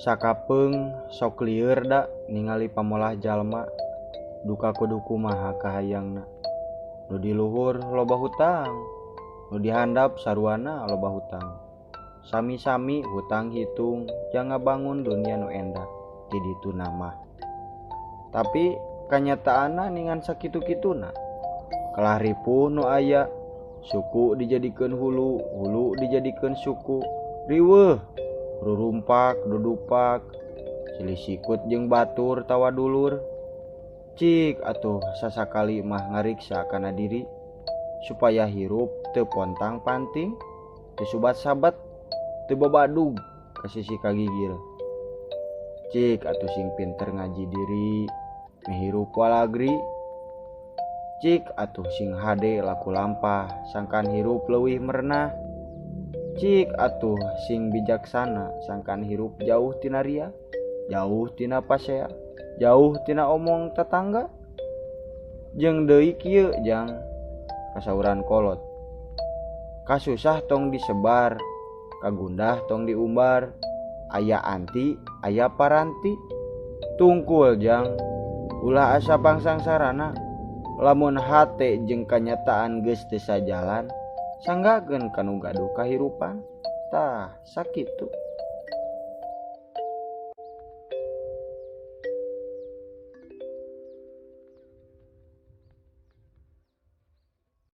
Sakapeung sok lieur da ningali pamolah jalma duka kudu kumaha kahayangna. Nu di luhur loba hutang, nu di handap saruana loba hutang. Sami-sami hutang hitung jang ngabangun dunia nu endah ti dituna mah. Tapi kanyataanna ningan sakitu-kituna. Kalah ripuh nu aya, suku dijadikeun hulu, hulu dijadikeun suku. Riweuh, rurumpak, dudupak, silih sikut jeung batur tawa dulur. Cik atuh sasakali mah ngariksa kana diri supaya hirup teu pontang-panting, teu subat-sabat, teu babadug ka sisi kagigil. Cik atuh sing pinter ngaji diri, meh hirup walagri. Cik atuh sing hade laku lampah, sangkan hirup leuwih merenah. Cik atuh sing bijaksana, sangkan hirup jauh tina ria, jauh tina pasea, jauh tina omong tetangga. Jeung deui kieu jang kasauran kolot. Kasusah tong disebar, kagundah tong diumbar, aya anti, aya paranti. Tungkul jang, ulah asa pangsangsarana. Lamun hate jeung kanyataan geus teu sajalan, sanggakeun kanu gaduh kahirupan. Tah, sakitu.